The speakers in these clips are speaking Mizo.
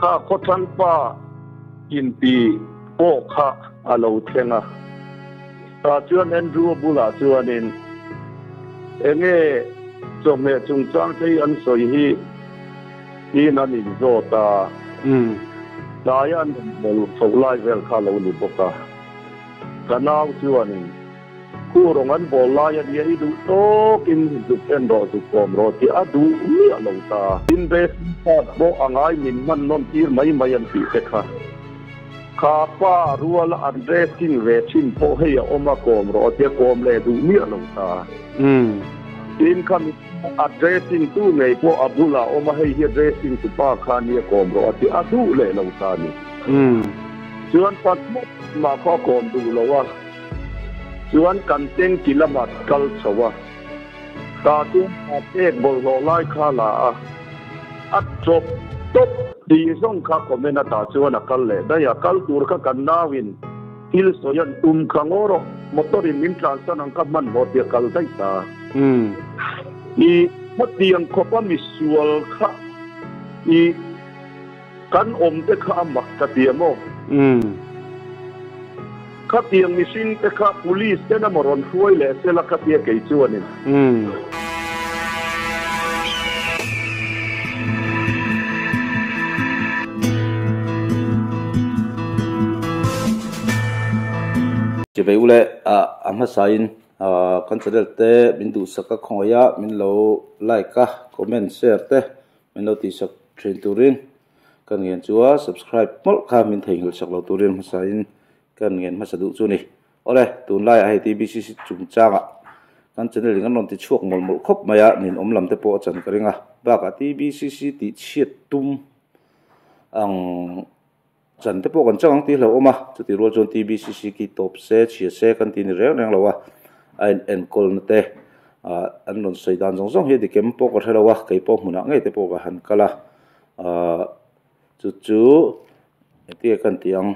Kha khawthlang pa inti pawh kha a lo thleng a. Tah chuan Andrew-a bulah chuanin, Enge chawhmeh chungchang te hi an sawi hi? tiin an inzawt a. Tlaia an rawn bawl chhoh lai vel kha a lo ni bawk a. Ka nau chuanin, Khu rawng an bawl lai a nia, i duh tawkin zuk en rawh, zuk kawm rawh tih a duh miah lo ta. Tin, dressing card pawh a ngai min hman nawn tir mai mai an tih te kha. Kha pa ruala an dressing ve thin pawh hei a awm a, kawm rawh a tia kawm leh duh miah lo ta. Tin, kha mi a dressing tu ngei pawh a bulah a awm a, hei hi a dressing tu pa kha nia kawm rawh a tia a duh leh lo ta ni. Chuan pakhat mah khaw a kawm duh lo a. Chuan kan tanky lamah kal chho a, tah chuan a ek bawlhhlawh lai kha la a, a chawp tawp tih zawng kha comment a tah chuan a kal leh daih a, kal tur kha kan nauin thil sawi an tum kha ngaw rawh, motor in min tlansan ang kha hmanhmawh tia kal daih ta. I hmatiang khawpa misual kha i. Kan awm te kha a mak ka ti a maw? Khatiang mihring te kha police ten a maw rawn hruai leh sela ka tia kei chuanin. Chivei ule a hmasain kan channel te min duhsak a khawngaih a min lo like a comment share te Min lo tihsak thin turin kan ngen chu a subscribe mawlh kha min theihnghilh sak lo turin hmasa in kan ngen hmasa duh chu ni. Awle, tunlaiah hei TBCC chungchangah kan channel in kan rawn ti chhuak mawlh mawlh khawp mai a, ninawm lam te pawh a chan ka ring a. Bakah TBCC tih chhiat tum ang chan te pawh kan chang ang tih hlauhawm a, chutih rual chuan TBCC khi tawp se, chhia se kan tih ni reng reng lo a, a in enkawl na te ah an rawn sawi dan zawng zawng hi a dik em pawh ka hre lo a, kei pawh hmunah ngei te pawh ka han kal a, ah chu chu engtin nge kan tih ang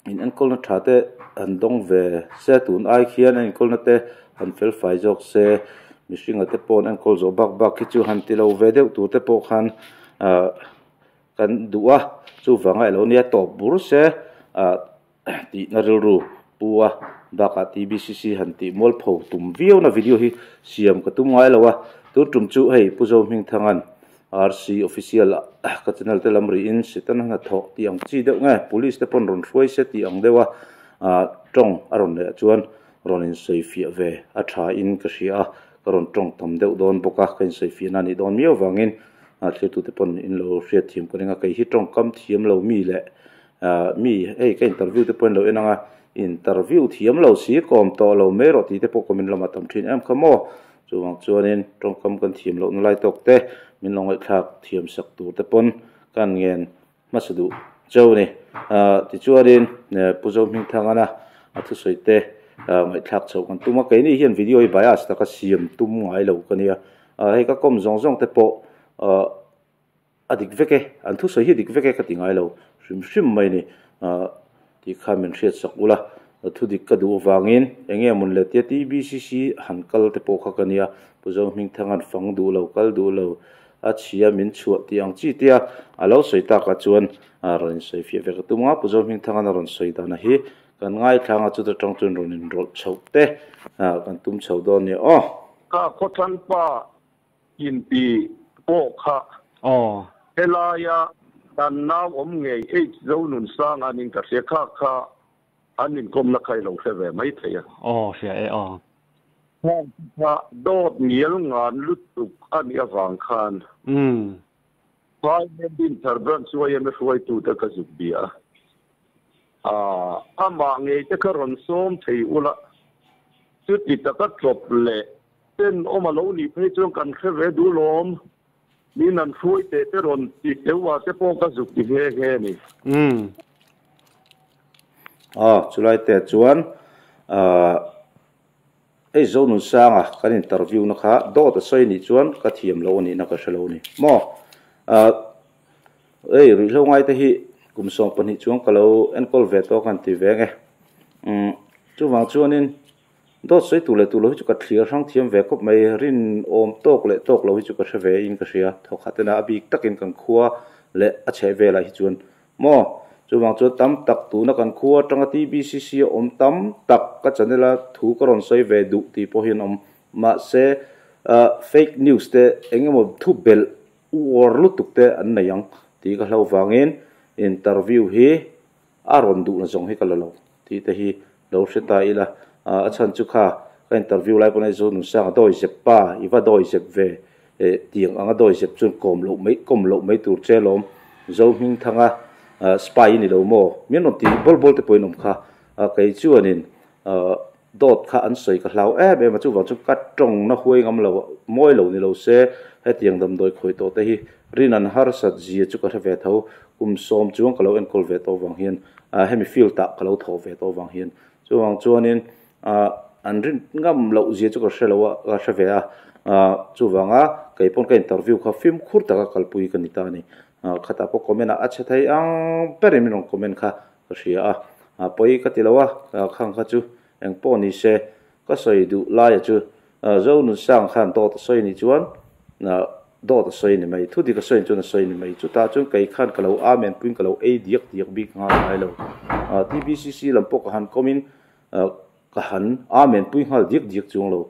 in enkawl na tha te han dawng ve se tun ai khian a enkawl na te han fel fai zawk se mihringa te pawh an enkawl zawh bak bak hi chu han ti lo ve deuh tur te pawh khan ah. Kan duh a, chuvanga ilo nia tawp bur se ah tihna rilru pu a, bakah TBCC han tih mualpho tum viau na video hi siam ka tum ngai lo a, tun tum chu hei Pu Zohmingthanga'n RC official ah ka channel te lam rihin Satan a hnathawh tih ang chi deuh nge police te pawn rawn hruai se tih ang deuh a ah tawng a rawn leh chuan rawn insawifiah ve a tha in ka hria a, ka rawn tawng tam deuh dawn bawk a, ka insawifiah na nih dawn miau vangin Thiltute pawn in lo hriat thiam ka ring a, kei hi tawngkam thiam lo mi leh mi hei ka interview te pawh in lo en ang a, interview thiam lo si kawm tawh lo mai rawh tih te pawh comment lamah tam thin em kha maw? Chuvang chuanin tawngkam kan thiam lohna lai tawk te min lo ngaihthlak thiam sak tur te pawn kan ngen hmasa duh cheu a ni. Tichuanin Pu Zohmingthangana a thusawi te ngaihthlak chhoh kan tum a, keini hian video hi bias taka siam tum ngai lo ka nia. Hei ka kawm zawng zawng te pawh a dik vek e, an thusawi hi a dik vek e ka ti ngai lo hrim hrim mai a ni tih kha min hriat sak ula. Thu dik ka duh avangin eng nge mawn le tia TBCC han kal te pawh kha ka nia, Pu Zohmingthanga'n fang duh lo, kal duh lo, A chhia min chhuah tih ang chi tia a lo sawi takah chuan rawn insawi fiah ve ka tum a, Pu Zohmingthanga'n a rawn sawi dana hi kan ngaithlang a, chuta tang chuan rawn inrawlh chhoh te kan tum chho dawn nia aw. Ka khawthangpa inti pawh kha helaia kan nau awm ngei H Zonunsanga nin ka hria kha kha An inkawmna kha i lo hre ve mai thei a. Aw, hria e aw. Khang kha dawt ngial ngan lutuk a nih avang khan Phai Dinthar Branch YMA hruaitute ka zuk bia a. Aa, amah ngei te kha rawn sawm thei ula, chuti taka tlawp leh tenawm a lo nih phei chuan kan hre ve duh lawm. Min an hruai teh te rawn ti teuh a te pawh ka zuk ti nghe nghe a ni. Umm. Aw, chulai te chuan ahh hei Zonunsanga kan interview na kha dawt a sawi nih chuan ka thiam loh a nihna ka hre lo a ni maw. Ahh hei ruihhlo ngai te hi kum 12 chuang ka lo enkawl ve tawk a han ti ve nge. Umm chuvang chuanin Dawt sawi tur leh tur lo hi chu ka thlir hrang thiam ve khawp mai. Rinawm tawk leh tawk lo hi chu ka hre ve in ka hria. Thawkhat ena a bik takin kan khua leh a chhehvelah hi chuan maw chuvang chuan tam tak tuna kan khua atanga TBCC a awm tam tak ka channel a thu ka rawn sawi ve duh tih pawh hian awm mahse fake news te eng emaw thu belh uar lutuk te an nei ang tih ka hlau vangin interview hi a rawn duhna zawng hi ka la lo tih te hi lo hre ta ila a chhan chu kha ka interview lai pawn Aizawl Nunsanga dawi zep pa i va dawi zep ve eh tiang anga dawi zep chuan kawm loh mai kawm loh mai tur che lawm Zohmingthanga spy i ni lo maw min rawn ti bawl bawl te pawhin awm kha kei chuanin dawt kha an sawi ka hlau em em a chuvang chu ka tawng na huai ngam lo mawi lo ni lo se hetiang damdawi khawih tawh te hi rin an harsat zia chu ka hre ve tho kum sawm chuang ka lo enkawl ve tawh vang hian hemi field ah ka lo thawh ve tawh vang hian chuvang chuanin an rin ngam loh zia chu ka hre lo a ka hre ve a chuvanga kei pawn ka interview kha fimkhur taka kalpui ka ni ta a ni khatah pawh comment ah a chhe thei ang berin min rawn comment kha ka hria a pawi ka ti lo a khang kha chu eng pawh ni se ka sawi duh laia chu Zonunsang khan dawt a sawi ni chuan dawt a sawi ni mai, thu dik a sawi ni chuan a sawi ni mai. Chutah chuan kei khan ka lo amen puiin ka lo ei diak diak bik nghal ngai lo. TBCC lam pawh ka han kawmin ka han amen pui nghal diak diak chuang lo.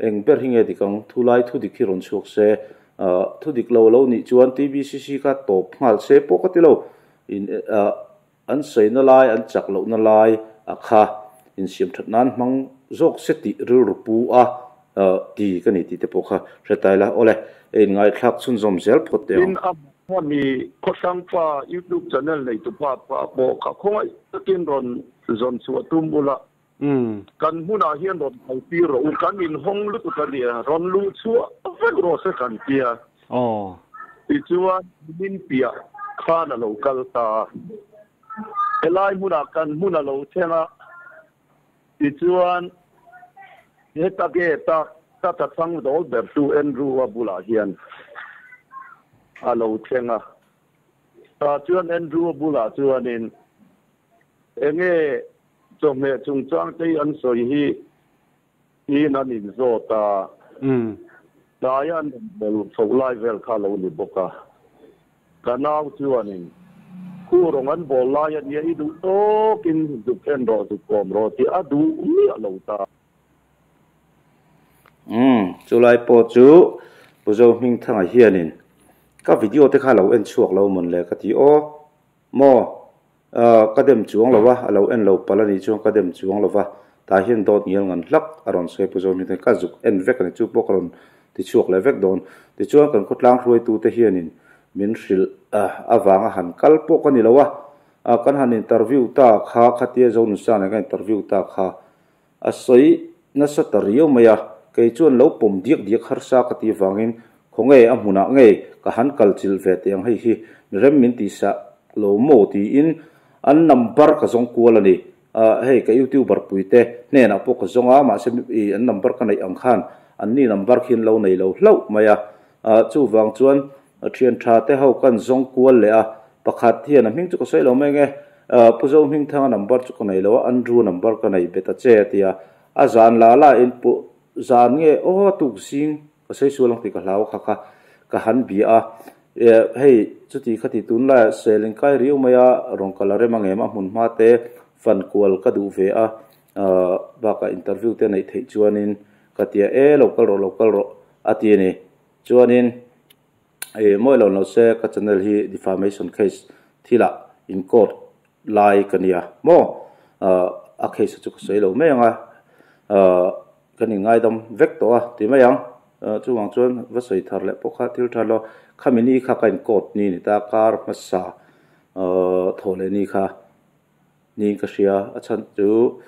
Eng ber hi nge dik ang? Thu lai thu dik hi rawn chhuak se, thu dik lo a lo nih chuan TBCC kha tawp nghal se pawh ka ti lo. In An sawina lai, an chak lohna lai a kha insiam that nan hmang zawk se tih rilru pu a ti ka ni tih te pawh kha hre tai la. Awle, e inngaihthlak chhunzawm zel phawt teh ang. Tin, a hmani Khawthlangpa YouTube channel neitupa pa pawh kha khawngaih takin rawn zawn chhuah tum ula, kan hmunah hian rawn kaltir rawh u, kan inhawng lutuk a nia, rawn luh chhuah vek rawh se kan tia. Tichuan min piah khan a lo kal ta a, helai hmunah kan hmun a lo thleng a, tichuan heta gate a ka ta chhang dawl bertu Andrew-a bulah hian a lo thleng a, tah chuan Andrew-a bulah chuanin Enge chawhmeh chungchang te hi an sawi hi tiin an inzawt a, tlaia an rawn bel chho lai vel kha a lo ni bawk a. Ka nau chuanin, Khu rawng an bawl lai a nia, i duh tawkin zuk en rawh, zuk kawm rawh tih a duh miah lo ta. Umm, chulai pawh chu Pu Zohmingthanga hianin ka video te kha a lo en chhuak lo mawn le ka ti aw. Maw? Ahh, ka dem chuang lo a, a lo en lo palh a nih chuan ka dem chuang lo va, tah hian dawt ngial ngan hlak a rawn sawi pu Zawm hian ka zuk en vek a ni, chu pawh ka rawn ti chhuak leh vek dawn. Tichuan kan khawtlang hruaitute hianin min hrilh avanga han kal pawh ka ni lo a, kan han interview ta kha, khatia Zonunsa nen kan interview ta kha A sawi nasa ta riau mai a, kei chuan lo pawm diak diak harsa ka tih vangin khawnge a hmunah ngei ka han kal chilh ve teh ang hei hi rem min tih sah lo maw tiin an number ka zawng kual a ni. Ah hei ka youtuber puite hnenah pawh ka zawng a mahse i an number ka neih ang khan anni number khi an lo nei lo hlauh mai a. Ah chuvang chuan thian tha te ho kan zawng kual leh a, pakhat hian a hming chu ka sawi lo mai nge Pu Zohmingthanga number chu ka nei lo a, Andrew number ka nei bet a che a ti a, a zan la la in pu zan nge aw tuk zing ka sawi sual ang tih ka hlau kha kha ka han bia a, hei chuti kha ti tunlaiah sel in kai riau mai a, rawn kal a rem ang em a hmun hma te fan kual ka duh ve a, bakah interview te neih theih chuanin ka ti a, e lo kal rawh lo kal rawh a ti a ni. Chuanin eh mawi lo lo se ka channel hi defamation case thilah in court lai ka nia maw a case chu ka sawi lo mai ang a kan in ngaidam vek tawh a ti mai ang chuvang chuan va sawi thar leh pawh kha thil tha lo khami ni kha ka in court ni ni ta kar hmasa thawh leh ni kha niin ka hria a chhan chu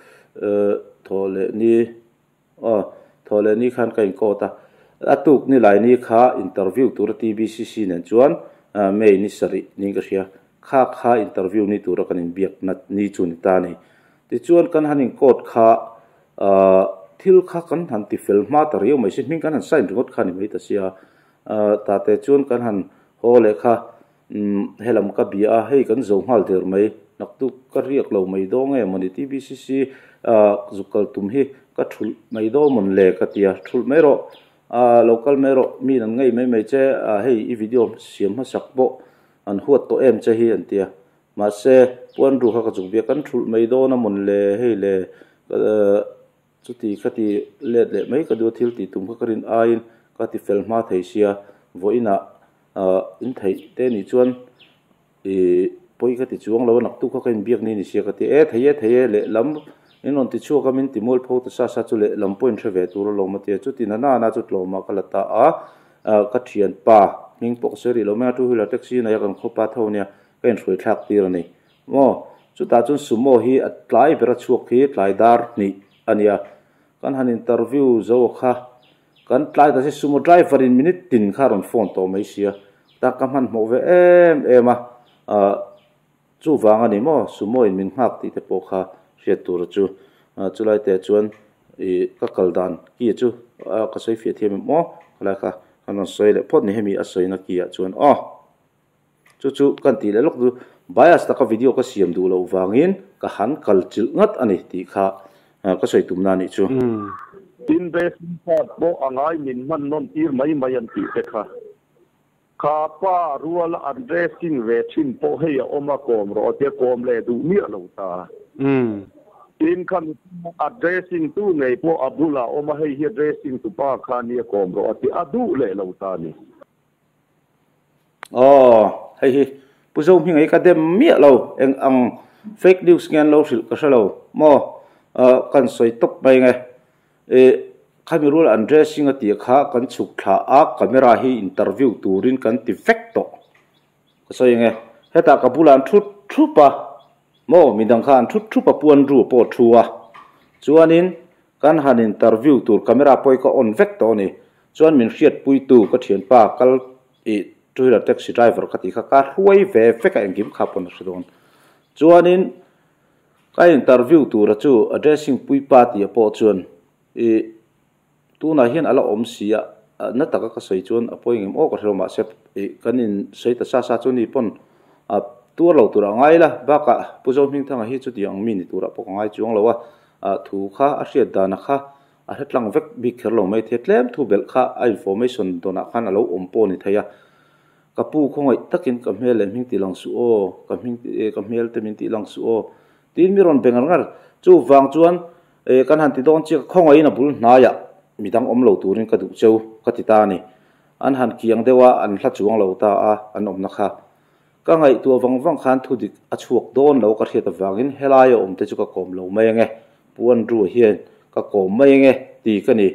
thawh leh ni. Aw, thaw leh ni khan ka in-court a. A tuk ni lai ni kha interview tura TBCC nen chuan May ni sarih niin ka hria. Kha kha interview ni tura kan inbiak nat ni chu ni ta a ni. Tichuan kan han in-court kha thil kha kan han ti fel hma ta riau mai si, hming kan han sign ringawt kha a ni mai ta sia. Tate chuan kan han haw leh kha helam ka bia a, hei kan zo nghal der mai, naktuk ka riak lo mai daw nge mawni TBCC zuk kal tum hi ka thulh mai daw mawn le ka ti a, thulh mai rawh, lo kal mai rawh, mi an ngei mai mai che, hei i video siam hmasak pawh An huat tawh em che hi an tia. Mahse, Pu Andrew kha ka chuk biak kan thulh mai dawn a mawn le, hei le, chuti ka ti let leh mai ka duh a thil tih tum kha ka rin aiin ka ti fel hma thei sia, vawiinah in theih te nih chuan I pawi ka ti chuang lo a, naktuk kha ka inbiak ni ni sia ka ti e, thei e thei e, lehlam in rawn ti chhuak a, min ti mual pho ta sa sa chu lehlam pawh in hre ve tur alawm a ti a, chuti na na chu tlawmah ka la ta a, ka thianpa hming pawh ka sawi rih lo mai a, two wheeler taxi nei a kan khawpa tho nia ka inhruai thlak tir a ni maw, chutah chuan sumo hi a tlai ber a chhuak hi tlai dar hnih a nia, kan han interview zo kha Kan tlai ta si sumo driver in minute tin kha a rawn phone tawh mai sia, ta ka hmanhmawh ve em em a, ah chuvang a ni maw sumo in min nghak tih te pawh kha hriat tur chu chulai te chuan ih ka kal dan ki chu ka sawi fiah thiam em aw khalai kha kan rawn sawi leh phawt ni hemi a sawina ki ah chuan aw. Chu chu kan tih leh lawk chu bias taka video ka siam duh loh vangin ka han kal chilh ngat a ni tih kha ka sawi tumna a nih chu. Tin, dressing card pawh a ngai min hman nawn tir mai mai an tih te kha. Kha pa ruala an dressing ve thin pawh hei a awm a kawm rawh a tia kawm leh duh miah lo ta. Tin, kha mipa a dressing tu ngei pawh a bulah a awm a hei hi a dressing tu pa kha nia kawm rawh a tia a duh leh lo ta a ni. Aw, hei hi Pu Zohminga hi ka dem miah lo, eng ang fake news nge an lo hrilh ka hre lo maw, kan sawi tawp mai nge. Ih, khami rul an dressing a tih kha kan chhuk thla a, camera hi interview turin kan ti vek tawh ka sawi nge. Hetah ka bulah an thut thup a maw, midang kha an thut thup a, Pu Andrew pawh a thu a, chuanin kan han interview tur camera pawh hi ka on vek tawh a ni. Chuan min hriatpuitu ka thianpa kal ih two wheeler taxi driver ka tih kha ka hruai ve vek a engkim kha pawn a hre dawn. Chuanin ka interview tura chu a dressing puipa tih ah pawh chuan ih tunah hian a la awm si a, na taka ka sawi chuan a pawi ngem aw ka hre lo mahse ih kan in sawi ta sa sa chu ni pawn a tuar lo turah a ngai la bakah Pu Zohmingthanga hi chutiang ang mi ni turah pawh ka ngai chuang lo a, thu kha a hriat dana kha A hre tlang vek bik kher lo mai thei a, tlem thu belh kha a information dawnah khan a lo awm pawh a ni thei a. Ka pu khawngaih takin ka hmel leh hming tih lang suh aw, ka hming ka hmel te min tih lang suh aw tiin mi rawn be ngar ngar. Chuvang chuan kan han ti dawn chiah ka khawngaihin a bul hnaiah midang awm lo turin ka duh cheu ka ti ta a ni. An han kiang deuh a, an hla chuang lo ta a an awmna kha. Ka ngaihtuah vang vang khan thu dik a chhuak dawn lo ka hriat avangin helaia awm te chu ka kawm lo mai ange, Pu Andrew hian ka kawm mai ange ti ka ni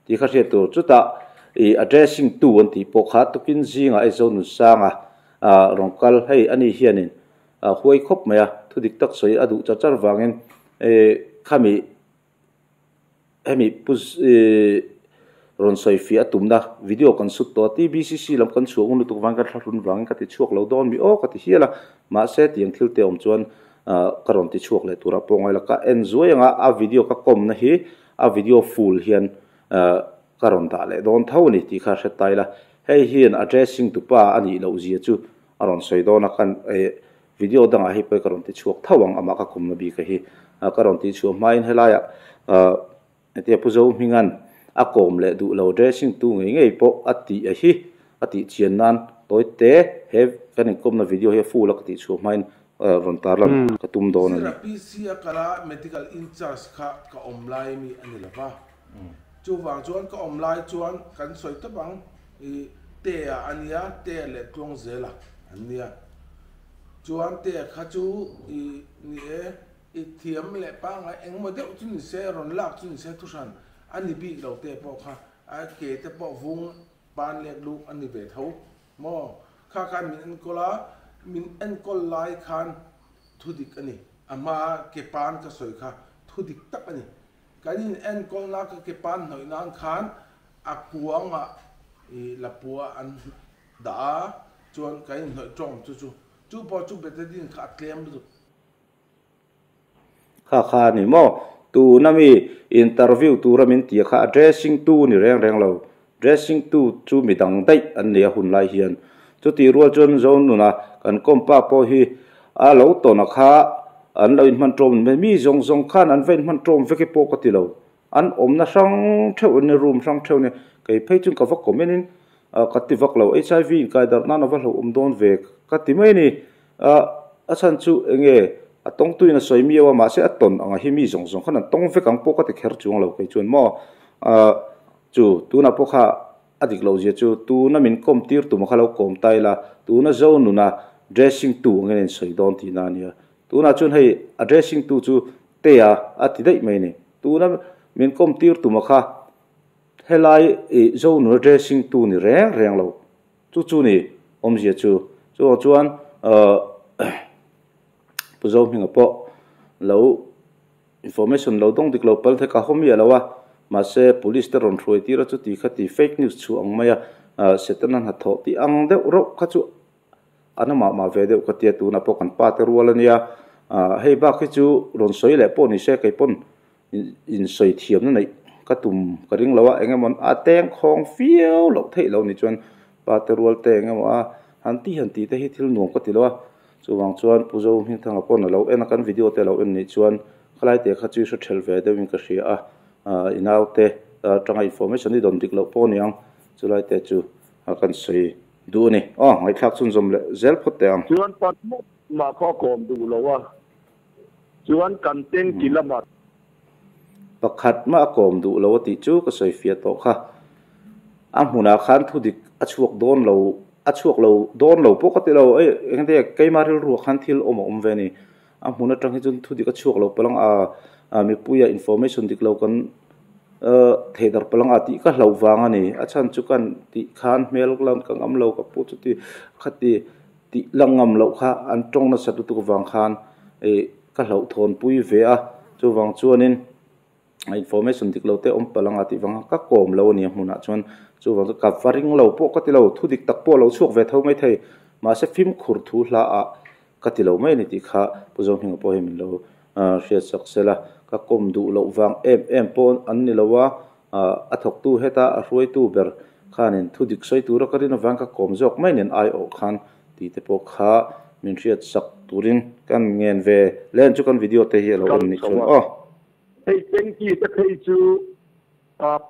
tih kha hriat tur. Chutah ih a dressing tu an tih pawh kha tukin zingah Aizawl Nunsanga rawn kal hei ani hianin a huai khawp mai a, thu dik tak sawi a duh char char vangin khami Hemi pu rawn sawi fiah a tumna video kan sut tawh a, TBCC lam kan chhuah ngun lutuk vangin ka thlahlun vangin ka ti chhuak lo dawn mi aw ka ti hial a, mahse tiang thil te awm chuan ka rawn ti chhuak leh turah pawh ngaila ka en zuai anga a video ka kawmna hi a video full hian ka rawn dah leh dawn tho a ni tih kha hre ta ila, hei hian a dressing tupa a nih loh zia chu a rawn sawi dawn a kan Video dangah hei pawh ka rawn ti chhuak tho ang amah ka kumna bik a hi ka rawn tih chhuah hmain helaiah hetia Pu Zohminga'n a kawm leh duh lo dressing tu ngei ngei pawh a tih a hi a tih chian nan tawi te he kan inkawmna video hi a full a ka tih chhuah hmain rawn tarlan ka tum dawn a ni. Sir a PC a kal a medical incharge kha ka awm lai mi a ni lova chuvang chuan ka awm lai chuan kan sawi tawp ang i te ah a nia te leh tluang zel a an nia. Chuan te kha chu i ni e, i thiam leh pangngai engmaw deuh chu ni se, rawn lak chu ni se thuhran a ni bik lo te pawh kha a ke te pawh vung pan lek luk a ni ve tho maw? Kha khan min enkawl a, min enkawl lai khan thu dik a ni, a hma ke pan ka sawi kha thu dik tak a ni. Kan in enkawlna ka ke pan hnawih nan khan a kuangah i lapua an Dah a, chuan kan inhnawih tawng chu chu. Chu pawh chu Betadine kha a tlem lutuk. Kha kha a ni maw? Tuna mi interview tura min tia kha a dressing tu ni reng reng lo. Dressing tu chu mi dang daih an nei a hun lai hian. Chutih rual chuan Zonuna kan kawmpa pawh hi a lo tawn a kha an lo inhman tawm ni mai. Mi zawng zawng khan an va inhman tawm vek e pawh ka ti lo. An awmna hrang theuh an ni, room hrang theuh a ni. Kei phei chuan ka va comment in ka ti vak lo. HIV inkai darh nan a va hlauhawm dawn ve. ka ti mai a ni. A chhan chu enge a tawngtuin a sawi miau a, mahse a tawn anga hi mi zawng zawng khan an tawng vek ang pawh ka ti kher chuang lo kei chuan maw. Chu tunah pawh kha a dik loh zia chu tuna min kawm tir tum kha lo kawm ta ila, tuna zo nuna dressing tu angin a insawi dawn tihna a nia. Tunah chuan hei a dressing tu chu Tea a ti daih mai a ni. Tuna min kawm tir tuma kha helai ih zo nuna dressing tu ni reng reng lo. Chu chu ni awmzia chu. Chuvang chuan Pu Zohminga pawh lo information lo dawng dik lo pal thei ka haw miah lo a, mahse police te rawn hruai tir a chuti kha ti fake news chhuah ang mai a, Setana hnathawh tih ang deuh reuh kha chu an a mah mah ve deuh ka tia tunah pawh kan pa te rual a nia, hei bak hi chu rawn sawi leh pawh ni se kei pawn in sawi thiamna neih ka tum ka ring lo a, eng emaw a teng khawng viau loh theih loh ni chuan pa te rual te eng emaw a han ti han tih te hi thil nuam ka ti lo a, chuvang chuan Pu Zo Hmingthanga pawn a lo en a, kan video te a lo en nih chuan khalai te kha chu i hre thelh ve deuhin ka hria a, i naute atanga information i dawn dik loh pawh a niang chulai te chu kan sawi duh a ni. Aw ngaihthlak chhunzawm leh zel phawt teh ang. Chuan pa mah khaw a kawm duh lo a. Chuan kan tanky lamah. Pakhat mah a kawm duh lo a tih chu ka sawi fiah tawh kha. A hmunah khan thudik a chhuak dawn lo, a chhuak lo dawn lo pawh ka ti lo. Ei engte keima rilruah khan thil awm a awm ve a ni. A hmun atang hi chuan thudik a chhuak lo palang a, mipuia information dik lo kan theidar palang a tih ka hlauh vang a ni. A chhan chu kan tih khan hmel lan ka ngam lo ka pu chuti khati. Tih la ngam loh kha an tawng nasat lutuk avang khan ih ka hlauhthawn pui ve a, chuvang chuanin information dik lo te awm palh anga tih vang khan ka kawm lo a ni a hmunah chuan chuvang chu ka va ring lo pawh ka ti lo, thu dik tak pawh a lo chhuak ve tho mai thei mahse fimkhur thu hla ah ka ti lo mai a ni tih kha Pu Zohminga pawh hi min lo hriat sak sel a, ka kawm duh loh vang em em pawh an ni lo a. A thawktu heta a hruaitu ber khanin thu dik sawi tura ka rin avang ka kawm zawk mai nen aiawh khan tih te pawh kha min hriat sak turin kan ngen ve len chu kan video te hi a lo awm nih chuan aw. Hei tanky te phei chu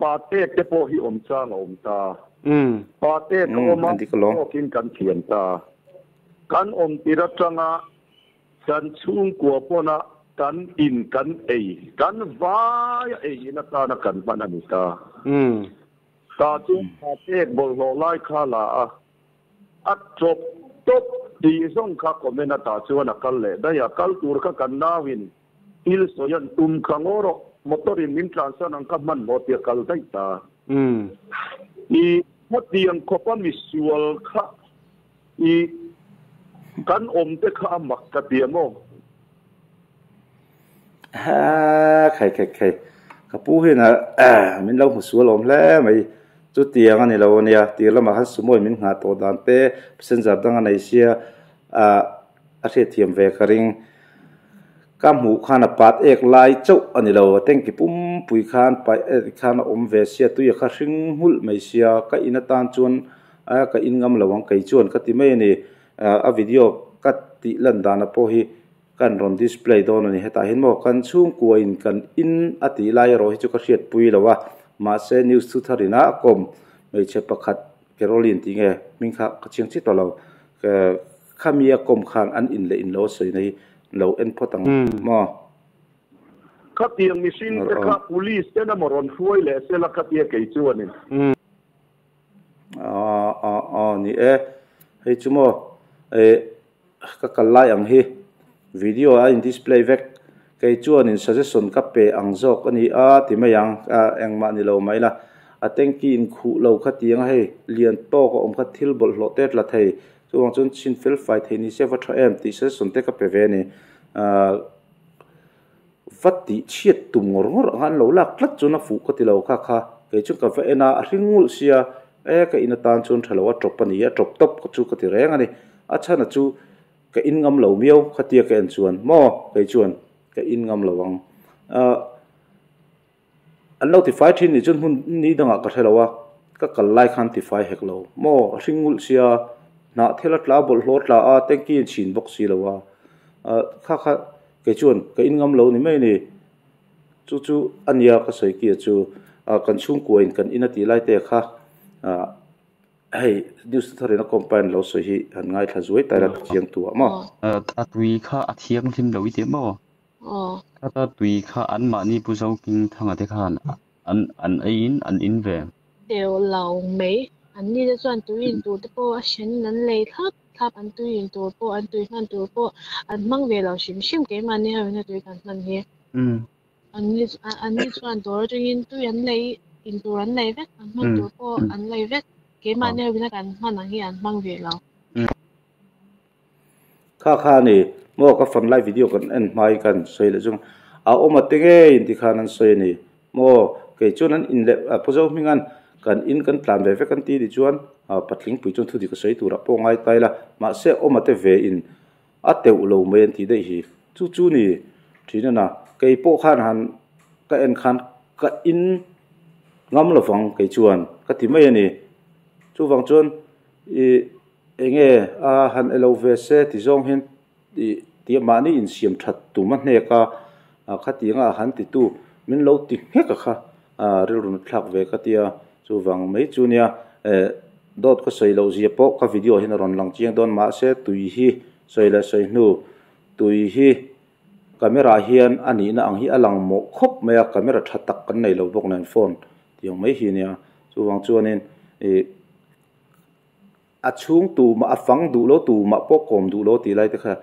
pa tek te pawh hi awm chang a awm ta. Pa tek a awm a tawkin kan thiam ta. Kan awm tir atanga Kan chhungkua pawna kan in kan ei, kan vaia ei in atana kan hman a ni ta. Ta chuan kha pek bawlhhlawh lai kha la a, a tawp tawp tih zawng kha comment a tah chuan a kal leh daih a, kal tur kha kan nauin thil sawi an tum kha ngaw rawh, motor in min tlansan ang kha hmanhmawh tia kal daih ta. I hetiang khawpa misual kha I kan awm te kha a mak ka ti a maw? Ha khai khai khai ka pu hian a min lo hmu sual awm hle mai chutiang a ni lo ania tir lamah khan sumo in min nghah tawh dan te passenger dang a nei sia ah a hriatthiam ve ka ring ka hmuh khan a pat ek lai chauh a ni lo a tanky pumpui khan paih khan a awm ve sia tui a kha hring nghulh mai sia ka in atan chuan A ka in ngam lo ang kei chuan ka ti mai a ni. A video ka tih lan dana pawh hi kan rawn display dawn a ni. Hetah hian maw kan chhungkua in kan in a tih lai erawh hi chu ka hriatpui lo a. Mahse news thu thar ina a kawm hmeichhe pakhat Caroline tih nge hming kha ka chiang chiah tawh lo. Khami a kawm khan an in leh in lo a sawina hi lo en phawt ang maw. Khatiang mihring te kha police ten emaw rawn hruai leh sela khatia kei chuan in. Aw aw aw ni e hei chu maw eh ka kal lai ang hi video a in display vek kei chuanin suggestion ka pe ang zawk a ni a ti mai ang a engmah ni lo mai la a tanky in khuh lo kha ti ang a hei lian tawk a awm kha thil bawlhhlawh te tla thei chuvang chuan chhin fel fai thei ni se va tha em tih suggestion te ka pe ve a ni ah Va tih chhiat tum ngawr ngawr ang a, an lo lak tlat chuan a fuh ka ti lo kha kha, kei chu ka va en a, a hring ngulh sia, e ka in atan chuan tha lo a tawp a ni, a tawp tawp ka chu ka ti reng a ni, a chhan a chu ka in ngam lo miau khatia ka en chuan maw kei chuan ka in ngam lo ang, ah an lo tifai thin nih chuan hmun ni dangah ka hre lo a, ka kal lai khan tifai hek lo maw a hring ngulh sia, hnah thil a tla bawlhhlawh a tla a, tanky in chhin bawk si lo a, ah kha kha. Kei chuan ka in ngam lo ni mai a ni. Chu chu a nia ka sawi kia chu kan chhungkua in kan in a tih lai te kha ah Hei news tharin a combine lo sawi hi han ngaithla zuai tai la chiang tu ah maw. A tui kha a thianghlim lo i ti maw? Khata tui kha anmahni Pu Zohmingthanga te khan an an eiin an in ve. Teuh lo mai. Anni te chuan tui in tur te pawh a hrenin an lei thlap thlap, an tui in tur pawh, an tui hman tur pawh an hmang ve lo hrim hrim keimahni ho ina tui kan hman hi. Anni anni chuan dawr atangin tui an lei in tur an lei vek, an hman tur pawh an lei vek. Keimahni ho ina kan hman ang hi an hmang ve lo. Kha kha a ni maw ka fan lai video kan en hmai kan sawi leh chung a awm a te ngei inti khan an sawi a ni maw kei chuan an in leh a Pu Zohminga'n kan in kan tlan ve vek an ti ni chuan patling pui chuan thudik a sawi turah pawh ngai ta ila mahse awm a te ve in a teuh lo mai an tih daih hi chu chu ni thin a na kei pawh khan han ka en khan ka in ngam lovang kei chuan ka ti mai a ni chuvang chuan ih Enge a han elo ve se ti zawng hian ih tih mahni insiam that tum a hnek a, khatianga a han titu min lo ti nghek a kha rilru nat thlak ve ka tia chuvang mai chu nia eh dawt ka sawi loh zia pawh ka video hian a rawn lang chiang dawn mahse tui hi sawi leh sawi hnu tui hi camera hian a nihna ang hi a lang mawh khawp mai a camera tha tak kan nei lo bawk nen phone tiang mai hi nia chuvang chuanin ih. A chhung tu mah a fang duh lo, tu mah pawh kawm duh lo tih lai te kha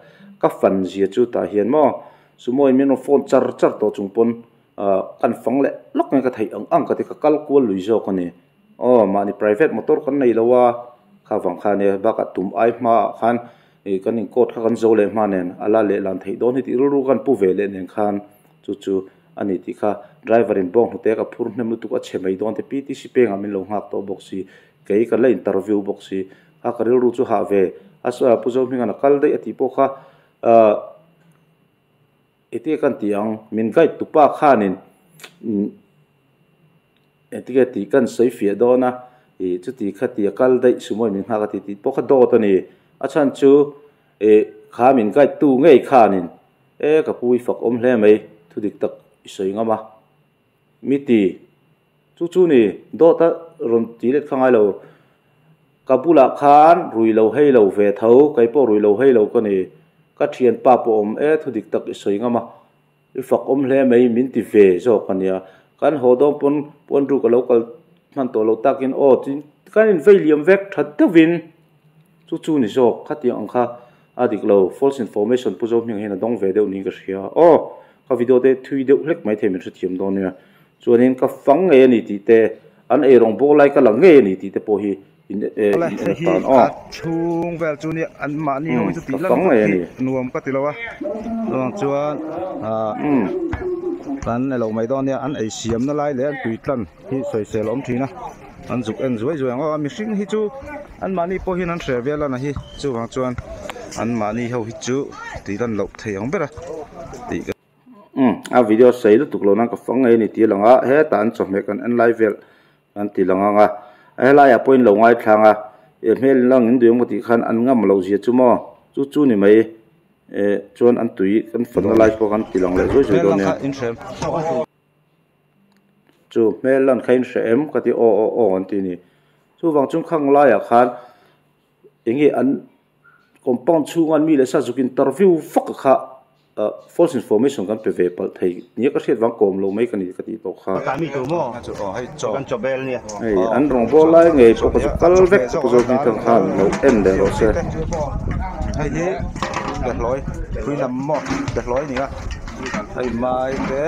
ka fan zia chu tah hian maw sumo in min rawn phone char char tawh chung pawn kan fang leh lawk nge ka theih ang ang ka ti ka kal kual lui zawk a ni. Aw mahni private motor kan nei lo a, kha vang kha ania bakah tum ai hmaah khan ih kan in court kha kan zo leh hma nen a la leh lan theih dawn hi tih rilru kan pu ve leh nen khan chu chu a ni tih kha driver in bawng hnute ka phur hnem lutuk a chhe mai dawn te PTC pengah min lo nghak tawh bawk si. Kei ka la interview bawk si a, ka rilru chu hah ve a, Pu Zohminga'n a kal daih a tih pawh kha ahh engtinge kan tih ang, min guide tu pa khanin engtinge tih kan sawi fiah dawn a, ih chuti kha ti a kal daih sumo in min nghak a ti tih pawh kha dawt a ni, a chhan chu ih kha min guide tu ngei khanin e ka pu i fak awm hle mai thudik tak i sawi ngam a. Mi ti, Chu chu ni, dawt a rawn ti let kha ngai lo. Ka bulah khan rui lo hei lo ve tho, kei pawh rui lo hei lo ka ni. Ka thianpa pawh awm e, thu dik tak i sawi ngam a, i fak awm hle mai min ti ve zawk a nia. Kan haw dawn pawn puan ru ka lo kal hman tawh lo takin aw tin kan invei liam vek tha deuhin chu chu ni zawk khatiang ang kha a dik lo. False information Pu Zohminga hian a dawng ve deuh niin ka hria. Aw ka video te thui deuh hlek maithei min hrethiam dawn nia. Chuanin ka fang ngei a ni tih te, an eirawng bawk lai ka la ngei a ni tih te pawh hi in Awle in hei en hi atan a aw. chhung vel chu nia an mahni ho hi chu Ka tih lan fang vak ngei a hi ni. nuam ka ti lo a, chuvang chuan ah kan elo mai dawn nia an ei siamna lai leh an tui tlan hi sawisel a awm thin a, an zuk en zuai zuai ang aw a mihring hi chu an mahni pawh hian an hre vel a na hi chuvang chuan an mahni ho hi chu tih lan loh thei ang ber a tih ka. Umm a video sei lutuk lo nan ka fang ngei a ni tih a lang a, hetah an chawhmeh kan en lai vel kan ti lang ang a, helaiah pawhin lo ngaithlang a, eh hmel in lang in duh emaw tih khan an ngam loh zia chu maw chu chu ni mai eh chuan an tui kan fanna lai pawh kan ti lang leh zuai zuai Hmel dawn lang nia. kha in hrem. Chu hmel lan kha in hre em ka ti aw aw aw an ti a ni, chuvang chung khang laiah khan enge an compound chhunga an mi leh sa zuk interview vak a kha false information kan pe ve palh thei nia ka hriat vang kawm lo mai ka ni ka tih tawh kha. Hei an rawngbâwl lai ngei pawh ka zuk kal vek ka pu zawk hi thang khan lo en leh rawh se. Hei hi behlawi pui lam maw behlawi a ni a hei mai te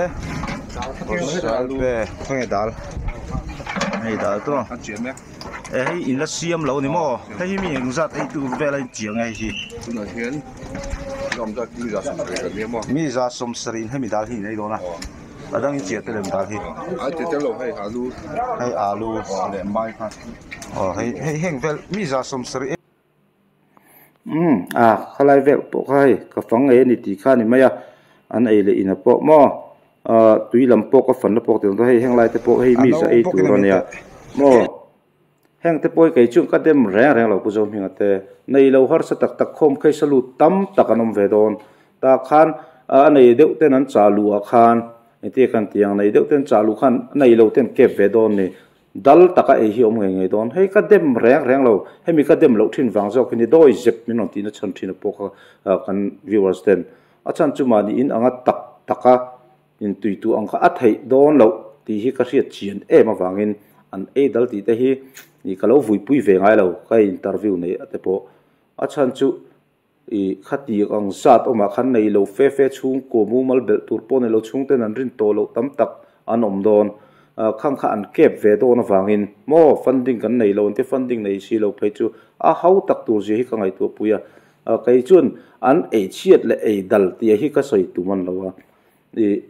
sal te khawnge dal hei dal chu. Eh hei in la siam lo ni maw hei hi mi eng zat ei tur vel a in chiang e hei hi tunah hian ram zat mi za sawmsarih kan nia maw mi za sawmsarih in hemi dal hi in ei dawn a a dang in chiah tel em dal hi a ti tel lo hei alu hei alu leh mai kha aw hei hei heng vel mi za sawmsarih Umm a khalai vel pawh kha hei ka fang ngei a ni tih kha a ni mai a an ei leh in a pawh maw ah tui lam pawh ka fan na pawh ka ti hei heng lai te pawh hei mi za ei tur a nia maw heng te pawh hi kei chuan ka dem reng reng lo Pu Zohminga te nei lo harsa tak tak khawm phei sa lut tam tak an awm ve dawn tah khan a nei deuh ten an chah luh ah khan engtin nge kan tih ang nei deuh ten chah luh khan a nei lo ten kep ve dawn a ni. Dal taka ei hi awm ngei ngei dawn. Hei ka dem reng reng lo. Hemi ka dem loh thin vang zawk hi ni dawi zep min rawn tihna chhan thin a pawh kha kan viewers ten a chhan chu mahni in anga tak taka in tui tu ang kha a theih dawn loh tih hi ka hriat chian em avangin an ei dal tih te hi ih ka lo vuipui ve ngai lo ka interview nei te pawh a chhan chu ih khati ang zat awmah khan nei lo fe fe chhungkaw mumal belh tur pawh nei lo chhungten an rin tawh loh tam tak an awm dawn khang kha an kep ve dawn avangin maw funding kan nei lo an ti funding nei si lo phei chu a hau tak tur zia hi ka ngaihtuah pui a kei chuan an ei chhiat leh ei dal tih hi ka sawi tum an lo a ih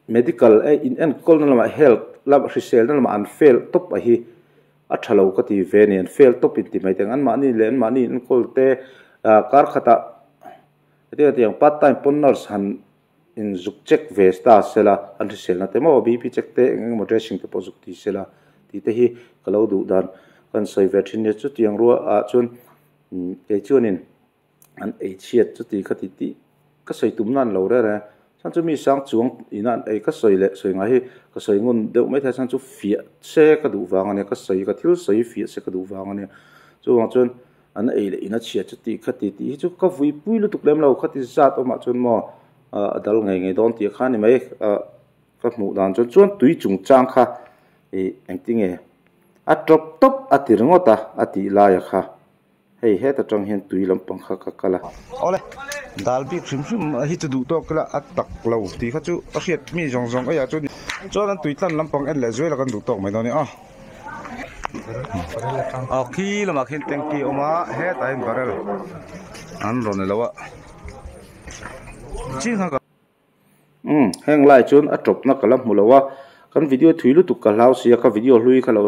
medical e in enkawl na lamah health lam hrisel na lamah an fail tawp a hi a tha lo ka ti ve a ni an fail tawp in ti mai teng anmahni leh anmahni in enkawl te ah kar khatah hetiang tiang part time pawn nurse han in zuk check ve ta sela an hrisel na te maw bp check te eng eng emaw dressing te pawh zuk ti sela tih te hi ka lo duh dan kan sawi ve thin nia chutiang ruah ah chuan kei chuanin. An ei chhiat chuti ka ti tih ka sawi tum nan lo rere chuan chu mi sang chuang ina an ei ka sawi leh sawi ngai hi ka sawi ngun deuh mai thei chuan chu fiah se ka duh vang ania ka sawi ka thil sawi fiah se ka duh vang ania chuvang chuan an ei leh ina chhiat chuti ka ti tih hi chu ka vui pui lutuk lem lo khati zat awmah chuan maw a dal ngei ngei dawn tih kha a ni mai ka hmuh dan chuan chuan tui chungchang kha ih engtinge a tawp tawp a ti ringawt a a tih laia kha. Hei heta tang hian tui lampang kha ka kal a. Awle, dal bik hrim hrim hi chu duh tawk ila a tak lo tih kha chu a hriat mi zawng zawng aiah chuan chuan an tui tlan lampang en leh zuai la kan duh tawk mai dawn a ni a. Aw khi lamah khian tanky a awm a hetah hian barrel an rawn ni lo a chin khan ka. Umm heng lai chuan a tawpna ka la hmu lo a, kan video thui lutuk ka hlau sia ka video hlui kha lo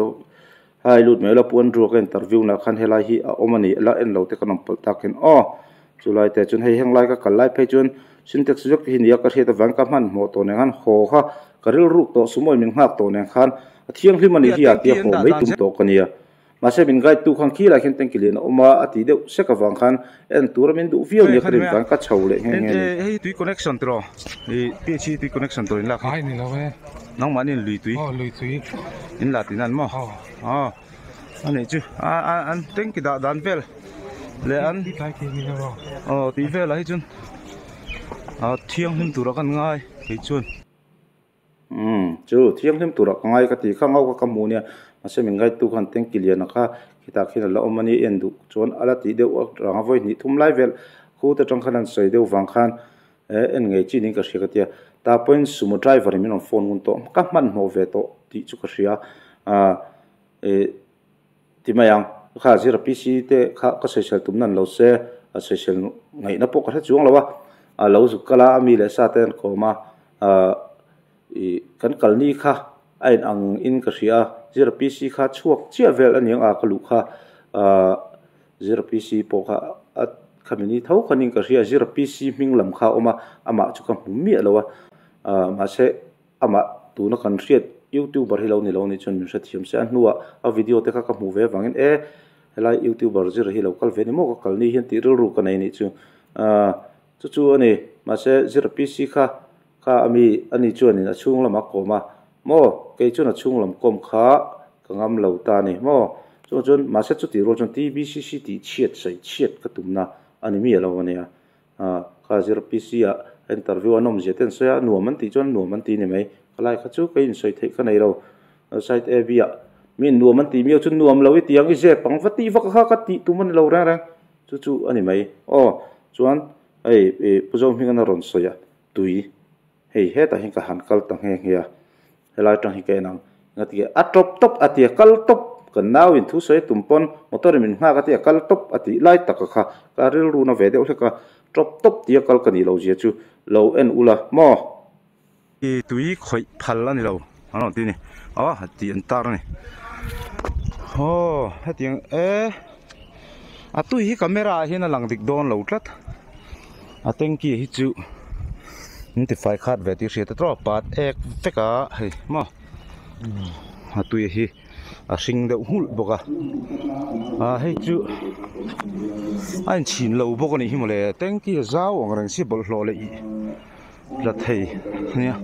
hai lut mai la puan ruak a interview na khan helai hi a awm a ni la en lo te kan awm pawlh tak in aw chulai te chuan hei heng lai ka kal lai phei chuan syntax vek hi nia ka hriat avang ka hmanhmawh tawh nen khan haw kha ka rilruk tawh sumawi min nghak tawh nen khan a thianghlim a ni hi a tia haw mai tum tawh ka nia. Mahse min guide tu khan khi lai khian tanki lian a awm a, a tih deuh sek avang khan en tura min duh viau nia ka rin vang ka chho leh nghe nghe a ni. Hei tui connection tiraw i PHE tui connection tur in lak hi. Ai ni lo e. Nangmahni in lui tui. Aw lui tui. In la tih nan maw? Aw. Aw a nih chu a a an tanki dah dan vel leh an. Ti tlai thei ni lo aw. Aw tih velah hi chuan a thianghlim tura kan ngai kei chuan. Umm, chu thianghlim turah ka ngai ka ti kha ngau kha ka hmu nia, mahse min ngaitu khan tanki liana kha khitah khian a la awm a ni, en duh chuan a la tih deuh rang a vawi hnih thum lai vel khu te tang khan an sawi deuh vang khan eh en ngei chi niin ka hria ka tia, tah pawhin sumo driver in min rawn phone ngun tawh, ka hmanhmawh ve tawh tih chu ka hria ah eh ti mai ang, kha zira PC te kha ka sawisel tum nan lo se a sawisel ngaihna pawh ka hre chuang lo a, a lo zuk kal a a mi leh sa te an kawm a ah ih kan kalni kha a in ang in ka hria a zira PC kha chhuak chiah vel a niang a ka luh kha ah zira PC pawh kha a khami ni tho khanin ka hria zira PC hming lam kha a awm a amah chu ka hmu miah lo a ah mahse Amah tuna kan hriat youtuber hi lo ni lo nih chuan min hrethiam se a hnuah a video te kha ka hmuh ve avangin e helai youtuber zir hi lo kal ve ni maw ka kal ni hian tih rilru ka nei nih chu ah chu chu a ni mahse zir PC kha kha ami ani chuanin a chhung lamah kawm a maw kei chuan a chhung lam kawm kha ka ngam lo ta a ni maw chuvang chuan mahse chutih rual chuan TBCC tih chhiat sawi chhiat ka tumna a ni miah lo ania. Ah, kha zir PC ah interview an awm zia te an sawi a, nuam an tih chuan nuam an ti ni mai. Ka lai kha chu ka insawi theih ka nei lo. Site AB ah mi nuam an tih miau chu nuam lo i ti ang, i zep ang va tih vak kha ka tih tum a ni lo reng reng. Chu chu a ni mai. Aw, chuan hei ih Pu Zohmingan a rawn sawi a, tui hei hetah hian ka han kal ta nghe nghe a. Helai tang hi ka en ang. Engati nge a tawp tawp a ti a kal tawp kan nau in thu sawi tum pawn motor in min nghak a ti a kal tawp a tih lai taka kha ka rilru na ve deuh hlek a tawp tawp tia kal ka nih lo zia chu lo en ula maw. I tui khawih phal a ni lo an rawn ti a ni aw tih an tar a ni aw hetiang e a tui hi camera ah hian a lang dik dawn lo tlat. A tanky hi chu an ti fai khat ve tih hriat a tawp pat ek vek a hei maw a tui hi a hring deuh nghulh bawk a ah hei chu a inchhin lo bawk a nih hi mawle tanky a zau ang reng si bawlhhlawh leh ih la thei a nia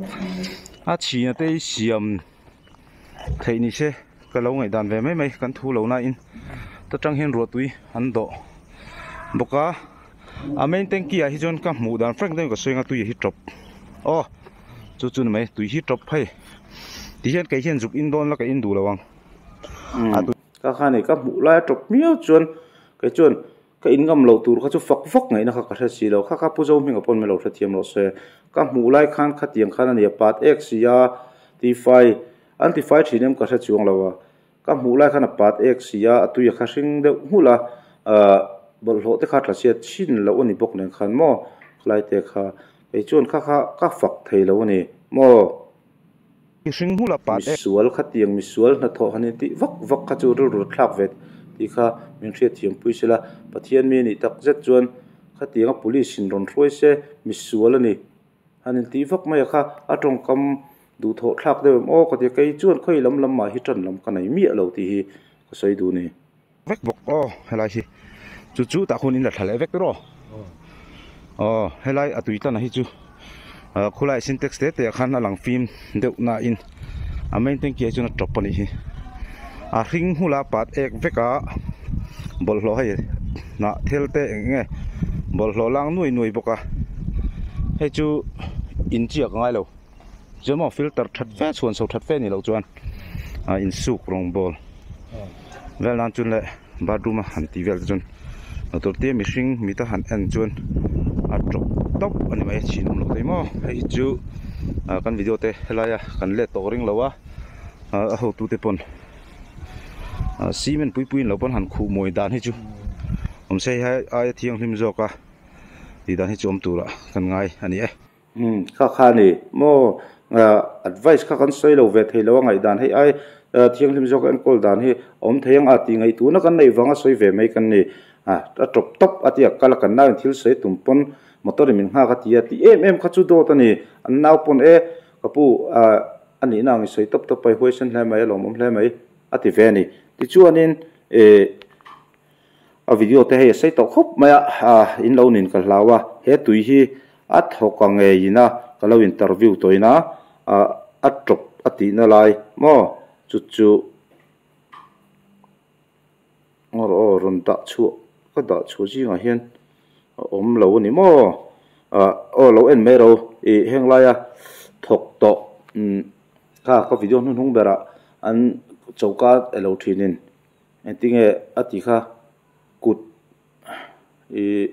a chhin a te hi siam. Theih ni se ka lo ngaihdan ve mai mai kan thu lo na in ta tang hian ruah tui an dawh bawk a a main tanky ah hi chuan ka hmuh dan frank deuhin ka sawi anga tui hi tawp aw chu chu ni mai tui hi tawp hei ti hian kei hian zuk in dawn la ka in duh lo ang a tui Ka kha ni ka hmuh lai a tawp miau chuan kei chuan ka in ngam loh tur kha chu fak vak ngaihna kha ka hre si lo kha kha Pu Zohminga pawn min lo hrethiam rawh se ka hmuh lai khan khatiang khan a ni a pat ek si a tifai an tifai thin em ka hre chuang lo a ka hmuh lai khan a pat ek si a a tui a kha hring deuh nghulh a ahh bawlhhlawh te kha tla chhiat chhin loh a ni bawk nen khan maw khalai te kha kei chuan kha kha ka fak thei lo a ni maw. Mihring hmul a pat e. Misual khatiang misual hnathawh han intih vak vak kha chu rilru thlak ve tih kha min hriatthiam pui sela, Pathian mi anih tak zet chuan khatianga police in rawn hruai se misual a ni han intih vak mai a kha a tawngkam duhthawh thlak deuh em aw ka ti a, kei chuan khawi lam lam mah hi tan lam ka nei miah lo tih hi ka sawi duh ni. Vek bawk aw helai hi chu chu tah khuan in la thla leh vek rawh aw helai a tui tlan a hi chu khulai sintex te te ah khan a lang fim deuh na in a main tanky ah chuan a tawp a nih hi a hring hmul a pat ek vek a bawlhhlawh hei hnah thil te eng eng nge bawlhhlawh lang nuai nuai bawk a hei chu in chiah ka ngai lo chuan maw filter that fe chhuan chho that fe a nih loh chuan a insuk rawngbawl vel nan chuan leh bathroom a han tih vel te chuan motor te mihring mit a han en chuan a tawp tawp a ni mai a chhin awm loh thei maw hei hi chu ah kan video te helai a kan let tawh ring lo a ah a hotu te pawn ah cement pui pui in lo pawn han khuh mawi dan hi chu awm se hei aia thianghlim zawk a tih dan hi chu awm turah kan ngai a ni e. Umm kha kha a ni maw advice kha kan sawi lo ve thei lo a ngaihdan hei ai thianghlim zawk enkawl dan hi a awm thei ang a tih ngaihtuhna kan neih vanga sawi ve mai kan ni a a tawp tawp a tia kal a kan nau in thil sawi tum pawn motor in min nghak a ti a tih em em kha chu dawt a ni an nau pawn e ka pu a nihna ang i sawi tawp tawp a i huaisen hle mai a lawmawm hle mai a ti ve a ni tichuanin eh A video te hei a sei tawh khawp mai a, in lo nin ka hlau a, he tui hi a thawk a ngeiin a, ka lo interview tawhin a, a tawp a tihna lai maw chu chu ngawr aw rawn dah chhuah ka dah chhuah zingah hian a awm lo a ni maw aw lo en mai ro ih heng laia thawk tawh kha ka video hnuhnung berah an choka elo thinin. Engtinge a ti kha kut ih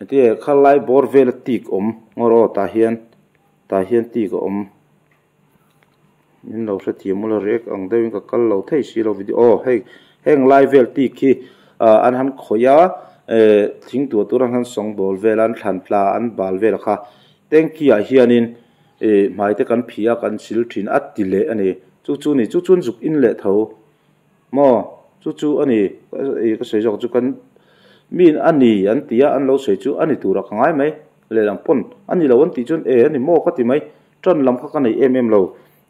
engtinge kha lai bawr vela tik awm ngawr aw tah hian tah hian tik a awm min lo hrethiam ula react ang deuhin ka kal lo thei si lo video aw hei heng lai vel tik hi ah an han khawih a eh thing tuah tur an han sawngbawl vel a an thlan tla an bal vel kha tanky ah hianin ih hmai te kan phih a kan sil thin a ti leh a ni. Chu chu ni, chu chuan zuk in leh tho maw? Chu chu a ni, ih ka sawi zawk chu kan miin a ni an ti a, an lo sawi chu a ni turah ka ngai mai, lehlam pawn a ni lo an tih chuan e a ni maw ka ti mai, tan lam kha ka nei em em lo,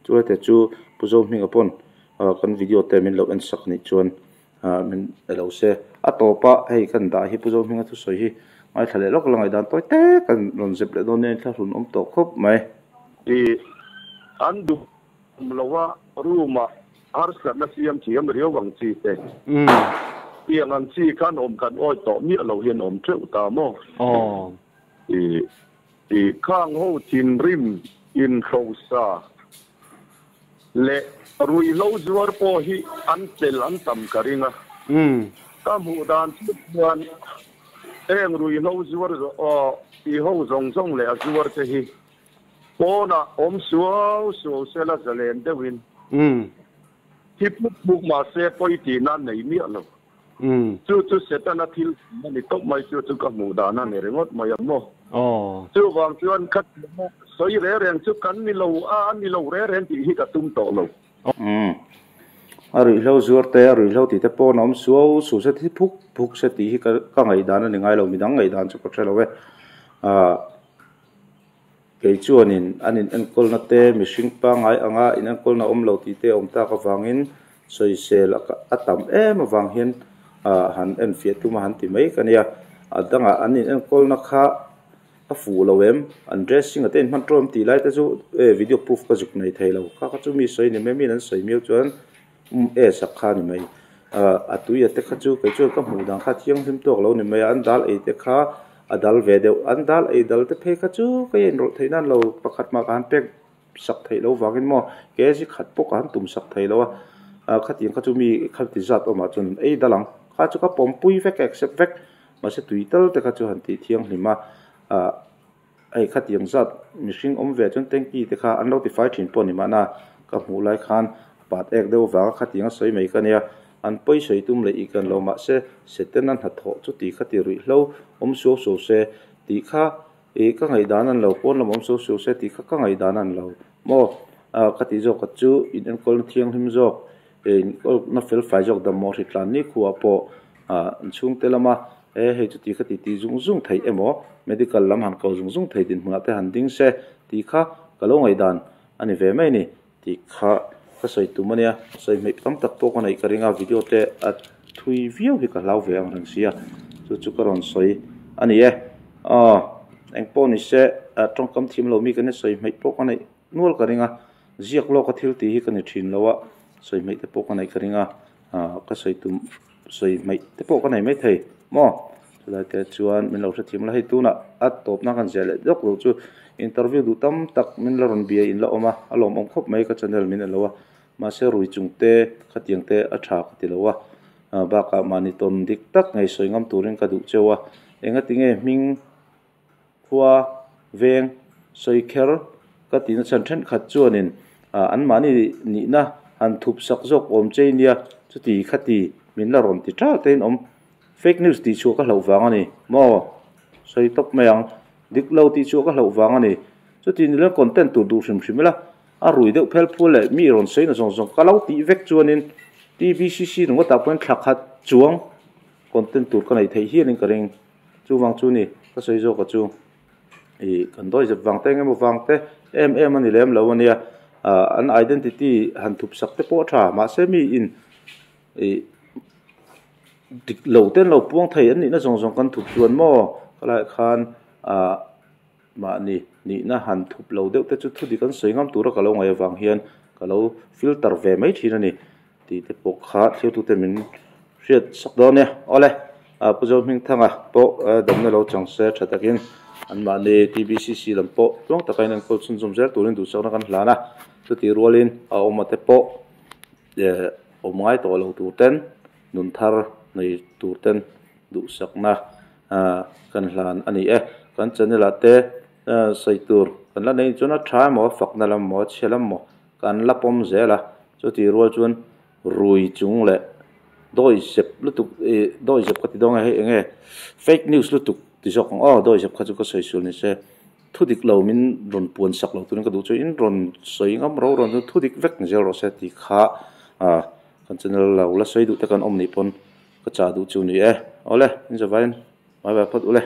chu hete chu Pu Zohminga pawn kan video te min lo en sak nih chuan min pe lo se, a tawp a hei kan dah hi Pu Zohminga thusawi hi ngaithla leh lawk la ngaihdan tawi te kan rawn zep leh dawn nia inthlahrun awm tawh khawp mai. Ih an duh Awm lo a, room ah harsatna siam thiam riau ang chi te. Tiang ang chi khan awm kan awi tawh miah lo hian awm teuh ta maw? I i khang ho thinrim inhrosa leh ruihhlo zuar pawh hi an tel an tam ka ring a. Ka hmuh dan chu chuan heng ruihhlo zuar i ho zawng zawng leh a zuar te hi Pawnah awm suau suau sela zalen deuhin thi puk puk mahse pawi tihna nei miah lo. Chu chu Setana thil tih a ni tawp mai, chu chu ka hmuh dan a ni ringawt mai ang maw. Chuvang chuan ka tihna sawi reng reng chu kan ni lo a, a ni lo reng reng tih hi ka tum tawh lo. A ruihhlo zuar te, a ruihhlo tih te pawn a awm suau suau se thi phuk phuk se tih hi ka ngaihdan a ni ngai lo, midang ngaihdan chu ka hre lo e. Kei chuanin an in enkawlna te mihring pangngai anga in enkawlna awm lo tih te a awm tak avangin sawisel a tam em avang hian han enfiah tum a han ti mai ka nia. A dangah an in enkawlna kha a fuh lo em an dressing a te in hman tawm tih lai te chu e video proof ka zuk nei thei lo kha kha chu mi sawi ni mai miin an sawi miau chuan um e sak kha a ni mai ah a tui a te kha chu kei chuan ka hmuh dan kha thianghlim tawk lo ni mai a an dal ei te kha a dal ve deuh an dal ei dal te phei kha chu ka inrawlh theih nan lo pakhat mah ka han pek sak theih loh vangin maw kg khat pawh ka han tum sak thei lo a ah khatiang kha chu mi khati zat awmah chuan ei dal ang kha chu ka pawmpui vek a accept vek mahse tui tal te kha chu han tih thianghlim a ah hei khatiang zat mihring awm ve chuan tanky te kha an lo tifai thin pawh a ni mahna ka hmuh lai khan pat ek deuh vanga khatiang a sawi mai ka nia an pawi sawi tum leh ih kan lo mahse Setana hnathawh chu tih kha ti ruihhlo awm suau suau se tih kha Ih ka ngaihdan an lo pawn lam awm suau suau se tih kha ka ngaihdan an lo maw? Ah ka tih zawk khat chu in enkawlna thianghlim zawk eh in enkawlna fel fai zawk dam maw hritlan ni khuah pawh ah an chhungte lama e hei chu tih kha ti tih zung zung theih emaw medical lam han ko zung zung thei dinhmunah te han ding se tih kha ka lo ngaihdan a ni ve mai a ni tih kha ka sawi tum a nia sawi hmeih tam tak pawh ka neih ka ring a video te a thui viau hi ka hlau ve ang reng sia chu chu ka rawn sawi a ni e aw eng pawh ni se ah tawngkam thiam lo mi ka nia sawi hmeih pawh ka neih nual ka ring a ziak lawk a thil tih hi ka ni thin lo a sawi hmeih te pawh ka neih ka ring a ah ka sawi tum sawi hmeih te pawh ka nei maithei maw chulai te chuan min lo hrethiam la hei tunah a tawpna kan ziah leh deuh loh chu interview duh tam tak min la rawn bia in la awm a a lawmawm khawp mai ka channel min en lo a mahse rui chung te khatiang te a tha ka ti lo a ah bakah mahni tawn dik tak ngei sawi ngam turin ka duh cheu a engatinge hming khua veng sawi kher ka tihna chhan thenkhat chuanin ah anmahni nihna han thup sak zawk awm che nia chuti khati min la rawn ti ṭal te in awm fake news tih chhuah ka hlauh vang a ni maw sawi tawp mai ang dik lo tih chhuah ka hlauh vang a ni chuti ni leng content tur duh hrim hrim ila a rui deuh phel phul leh mi rawn sawi na zawng zawng ka lo tih vek chuanin T_V_C_C ringawtah pawhin thla khat chuang content tur ka neih theih hialin ka ring. Chuvang chu ni, ka sawi zawk a chu ih kan dawi zep vang te engemaw vang te em em a ni lem lo a nia, ah an identity han thup sak te pawh a tha mahse mi in ih dik lo te an lo puang thei an nihna zawng zawng kan thup chuan maw ka laiah khan ah mahni nihna han thup lo deuh te chu thu dik an sawi ngam tura ka lo ngaih avang hian ka lo filter ve mai thin a ni. Tih te pawh kha thiltute min hriat sak dawn nia. Awle, Pu Zohmingthanga pawh damna lo chang se tha takin anmahni TBCC lam pawh tluang taka in enkawl chhunzawm zel turin duhsakna kan hlan a. Chutih rualin a awma te pawh awm ngai tawh lo tur ten, nun thar nei tur ten duhsakna kan hlan a ni e. Kan channel ah te sawi tur kan la nei chuan a tha emaw a fakna lam emaw a chhia lam emaw Kan la pawm zel a, chutih rual chuan rui chung leh dawi zep lutuk ih dawi zep ka ti dawn nge hei eng nge fake news lutuk ti zawk ang aw dawi zep kha chu ka sawi sual ni se thu dik lo min rawn puan sak lo turin ka duh chu in rawn sawi ngam ro rawn chu thu dik vek ni zel rawh se tih kha ah kan channel lo la sawi duh te kan awm nih pawn ka chah duh chu ni e awle in zavaiin bye bye phawt ule.